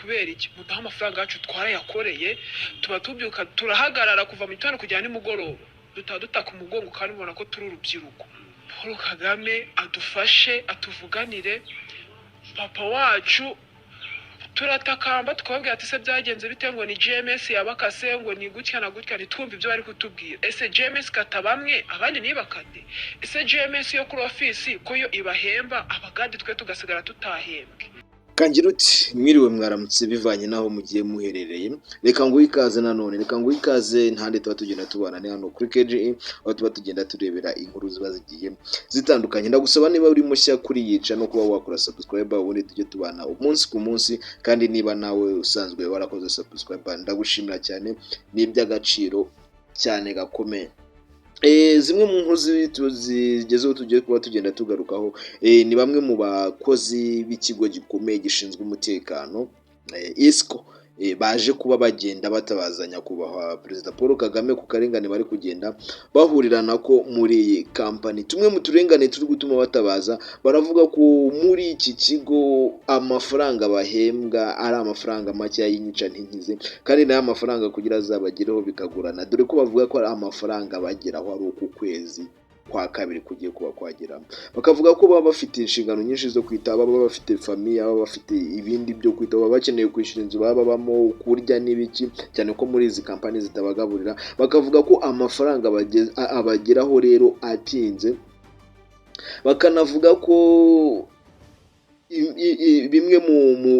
Kubera iki? Muduhe amafaranga yacu, twarayakoreye. Tuba tubyuka, turahagarara kuva mu gitondo kugera nimugoroba, dutaba dutaka umugongo, kandi mubona ko turi urubyiruko. Paul Kagame adufashe, atuvuganire, papa wacu. Turatakamba, tukababwira ati: "Se byagenze bite?" Ngo ni GMS yabakase, ngo ni gutya na gutya. Ntitwumve ibyo bari kutubwira. Ese GMS kata bamwe, abandi ntibakate? Ese GMS yo kuri ofisi ko yo ibahemba, abagadi twe tugasigara tutahembwe? Kangira uti mwiriwe, mwaramutse, bivanye n'aho mugiye muherereye. Reka nguhe ikaze nanone, reka nguhe ikaze ntande. Tuba tugenda tubana ni hano kuri KGE, aho tuba tugenda turebera inkuru ziba zigiye zitandukanye. Ndagusaba, niba uri mushya kuri yica, no kuba wakora subscribe, ubundi tujye tubana umunsi ku munsi. Kandi niba nawe usanzwe warakoze subscribe, ndagushimira cyane, ni iby'agaciro cyane gakomeye. Zimwe mu nkuru zigezeho tugiye kuba tugenda tugarukaho, ni bamwe mu bakozi b'ikigo gikomeye gishinzwe umutekano, ISCO, baje kuba bagenda batabaza nyakubahwa Perezida Paul Kagame ku karengane bari kugenda bahurira ko muri iyi kampani. Tumwe mu turengane turi gutuma batabaza, baravuga ko muri iki kigo amafaranga bahembwa ari amafaranga make y'inyica ntinkize, kandi nayo amafaranga kugira azabagereho bikagorana, dore ko bavuga ko ari amafaranga bageraho ari uku kwezi kwa kabiri kugiye kuba kwageramo. Bakavuga ko baba bafite inshingano nyinshi zo kwita, baba bafite famille, baba bafite ibindi byo kwita, baba bakeneye kwishyura inzu baba babamo, kurya n'ibiki, cyane ko muri izi kampani zitabagaburira. Bakavuga ko amafaranga abageraho rero atinze. Bakanavuga ko bimwe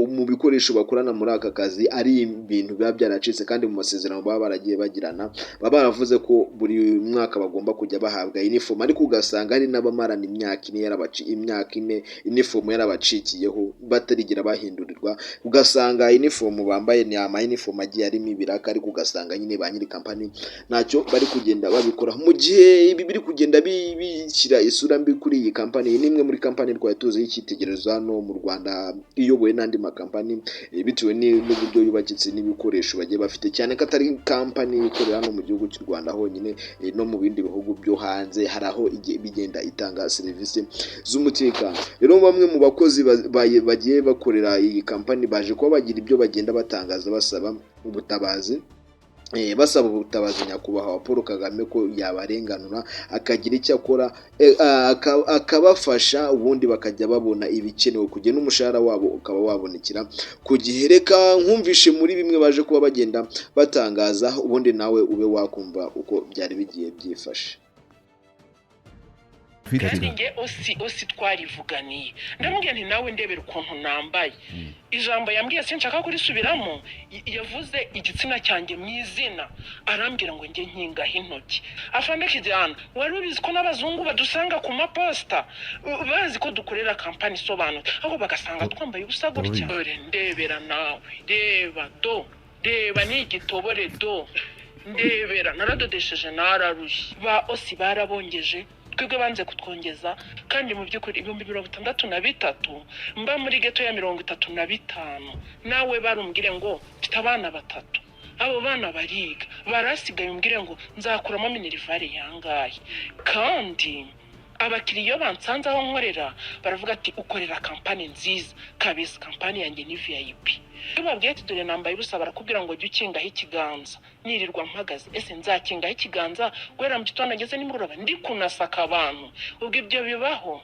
mu bikoresho bakorana muri aka kazi ari ibintu biba byaracitse, kandi mu masezerano baba baragiye bagirana baba baravuze ko buri mwaka bagomba kujya bahabwa inifomu, ariko ugasanga hari n'abamarana imyaka 4 imyaka 4 inifomu yarabacikiyeho batarigera bahindurirwa. Ugasanga inifomu bambaye ni ama inifomu agiye arimo ibiraka, ariko ugasanga nyine ba nyiri kampani ntacyo bari kugenda babikora, mu gihe ibi biri kugenda bishyira isura mbi kuri iyi kampani. Iyi ni imwe muri kampani twari tuzi y'icyitegererezo hano mu Rwanda, iyobowe n'andi makampani, bitewe n'uburyo yubakitse n'ibikoresho bagiye bafite, cyane ko atari kampani ikorera hano mu gihugu cy'u Rwanda honyine, no mu bindi bihugu byo hanze hari aho bigenda itanga serivisi z'umutekano. Rero bamwe mu bakozi bagiye bakorera iyi kampani baje kuba bagira ibyo bagenda batangaza, basaba ubutabazi, basaba ubutabazi nyakubahwa Paul Kagame ko yabarenganura, akagira icyo akora, akabafasha, ubundi bakajya babona ibikenewe kugena n'umushahara wabo ukaba wabonekera ku gihe. Reka nkumvishe muri bimwe baje kuba bagenda batangaza, ubundi nawe ube wakumva uko byari bigiye byifashe. Kandi nge OC twarivuganiye, ndamubwira nti: "Nawe ndebera ukuntu nambaye." Ijambo yambwiye sinshaka kurisubiramo. Yavuze igitsina cyanjye mu izina, arambwira ngo njye nkingaho intoki. Afande Kijyana, wari ubizi ko n'abazungu badusanga ku maposita bazi ko dukorera kampani isobanutse, ahubwo bagasanga twambaye ubusa gutya? Dore ndebera nawe, reba do, reba ni igitobore do, ndebera naradodesheje, nararushye. Ba OC barabongeje, twebwe banze kutwongeza. Kandi mu by'ukuri 63,000 mba muri geto ya 35, nawe barumbwire ngo mfite abana batatu, abo bana bariga, barasigaye, umbwire ngo nzakuramo minerval yangahe? Kandi abakiriya iyo bansanze aho nkorera baravuga ati: "Ukorera kampani nziza kabisa, kampani yanjye ni VIP." Iyo babwiye ati: "Dore nambaye ubusa," barakubwira ngo jya ukingaho ikiganza. Nirirwa mpagaze, ese nzakingaho ikiganza guhera mu gitondo ngeze nimugoroba ndi kunasaka abantu? Ubwo ibyo bibaho.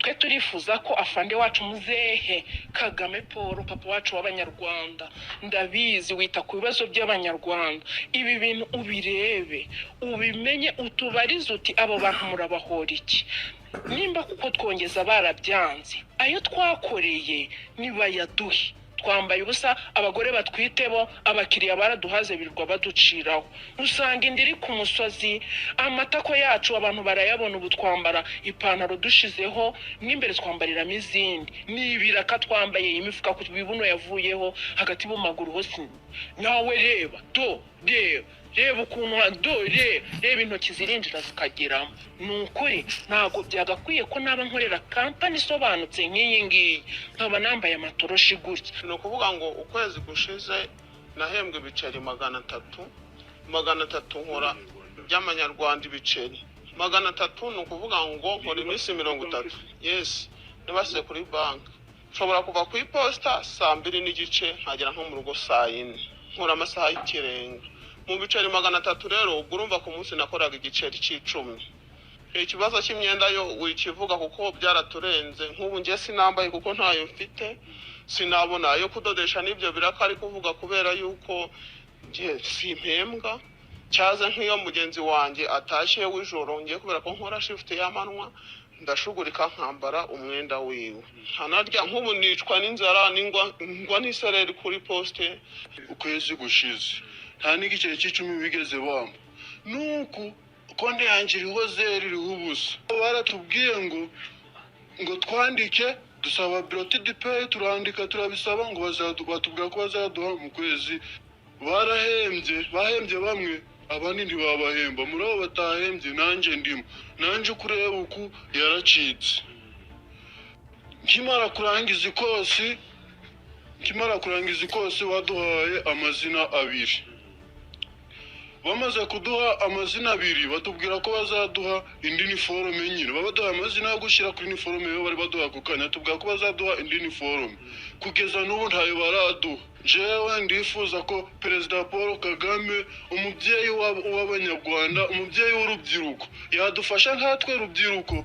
Twe turifuza ko afande wacu muzehe Kagame Paul, papa wacu w'Abanyarwanda, ndabizi wita ku bibazo by'Abanyarwanda, ibi bintu ubirebe, ubimenye, utubarize uti: "Abo bantu murabahora iki?" Nimba kuko twongeza barabyanze, ayo twakoreye nibayaduhe. Twambaye ubusa, abagore batwite bo abakiriya baraduhaze, birirwa baduciraho. Usanga inda iri ku musozi, amatako yacu abantu barayabona. Ubu twambara ipantaro dushizeho n'imbere twambariramo izindi, ni ibiraka twambaye, imifuka ku bibuno yavuyeho, hagati mu maguru hose. Nawe reba do, reba, reba ukuntu do, reba, reba intoki zirinjira zikageramo. Ni ukuri ntabwo byagakwiye ko naba nkorera kampani isobanutse nk'iyi ngiyi nkaba nambaye amatoroshi gutya. Ni ukuvuga ngo ukwezi gushize nahembwe ibiceri 300, 300 nkora by'amanyarwanda, ibiceri 300. Ni ukuvuga ngo nkora iminsi 30, yes, nibasize kuri banki. Nshobora kuva ku iposita 2:30, nkagera nko mu rugo saa 4, nkora amasaha y'ikirenga. Mu biceri 300 rero, ubwo urumva ku munsi nakoraga igiceri cy'icumi. Ikibazo cy'imyenda yo wikivuga, kuko byaraturenze. Nk'ubu njye sinambaye kuko ntayo mfite, sinabona ayo kudodesha n'ibyo biraka ari kuvuga, kubera yuko njye simpembwa. Cyaza nk'iyo mugenzi wanjye atashye w'ijoro, ngiye kubera ko nkora shift y'amanywa, ndashugurika nkambara umwenda wiwe, nkanarya. Nk'ubu nicwa n'inzara, n'ingwa ngwa n'isereri kuri posite. Ukwezi gushize nta n'igiceri cy'icumi bigeze bampa, nuku konti yanjye iriho zeru, iriho ubusa. Baratubwiye ngo twandike dusaba bulletin de paie, turandika turabisaba, ngo batubwira ko bazaduha mu kwezi. Barahembye, bahembye bamwe, abandi ntibabahemba. Muri abo batahembye nanjye ndimo. Nanjye uko ureba uku yaracitse. Nkimara kurangiza ikosi baduhaye amazina abiri. Bamaze kuduha amazina abiri, batubwira ko bazaduha indi niforume. Nyine babaduha amazina yo gushyira kuri niforume yo bari baduha ako kanya, tubwira ko bazaduha indi niforume. Kugeza n'ubu ntayo baraduha. Jewe ndifuza ko Perezida Paul Kagame, umubyeyi w'Abanyarwanda, umubyeyi w'urubyiruko, yadufasha nkatwe rubyiruko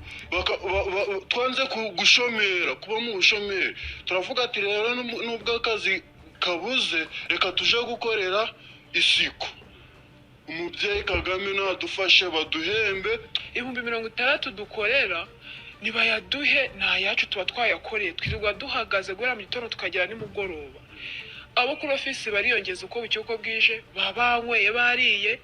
twanze gushomera, kuba mu bushomeri. Turavuga ati rero nubwo akazi kabuze, reka tuje gukorera isiko. Umubyeyi Kagame nadufashe baduhembe. 60,000 dukorera nibayaduhe, ni ayacu, tuba twayakoreye. Twirirwa duhagaze guhera mu gitondo tukagera nimugoroba. Abo kuri ofisi bariyongeza uko bucye uko bwije, baba banyweye, bariye.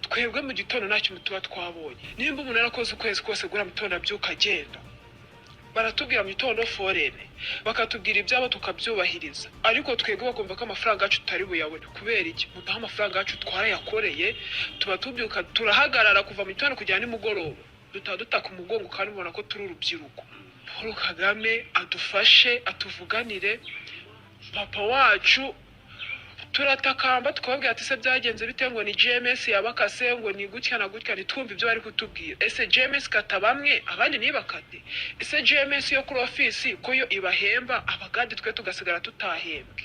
Twebwe mu gitondo nta kintu tuba twabonye. Nimba umuntu yarakoze ukwezi kose, guhera mu gitondo abyuka agenda, baratubwira mu gitondo forene, bakatubwira ibyabo tukabyubahiriza, ariko twebwe bakumva ko amafaranga yacu tutari buyabone. Kubera iki? Muduhe amafaranga yacu, twarayakoreye. Tuba tubyuka, turahagarara kuva mu gitondo kugera nimugoroba, dutaba dutaka umugongo, kandi mubona ko turi urubyiruko. Paul Kagame adufashe, atuvuganire, papa wacu. Turatakamba tukababwira ati: "Se byagenze bite?" Ngo ni GMS yabakase, ngo ni gutya na gutya. Ntitwumve ibyo bari kutubwira. Ese GMS kata bamwe, abandi ntibakate? Ese GMS yo kuri ofisi ko yo ibahemba, abagadi twe tugasigara tutahembwe?